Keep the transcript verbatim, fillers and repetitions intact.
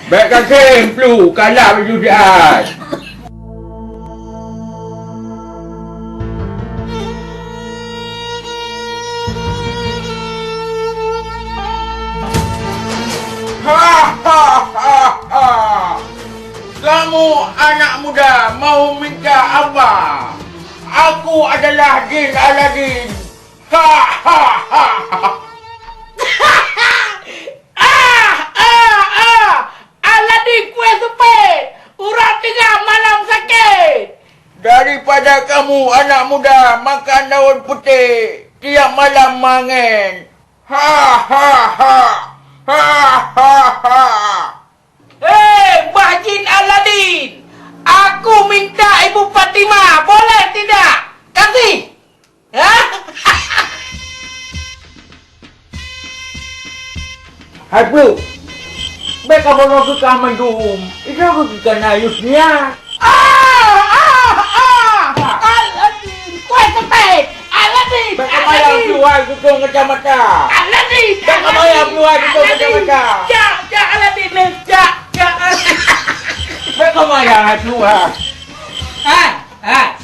Bèk kakém, Plu, kalap laju siat. Ha, ha, ha, ha. Kamu anak muda mau minta apa? Aku adalah Jin Aladin. Ha, ha, ha, ha. Ah, ah, ah! Aladin kueh seupet! Uroe teungoh malam sakét! Daripada kamu, anak muda, makan daun putéh tiap malam mangen. Ha, ha, ha! Ha, ha, ha! Hei, Bah Jin Aladin! Aku minta Ibu Fatimah, boleh tidak? Kasih! Hah? Hai Plu, bèk kamoe ngon keu ka mandum. Itu keu ka na Yusnia. Ah, ah, ah! Aladin, kueh seupet! Aladin, bèk kamaya Aladin! Plu, hai tutong kacamata. Aladin, bèk kamaya Plu, hai tutong kacamata. Jak, jak Aladin, jak, jak. Bèk kamaya Plu, hai.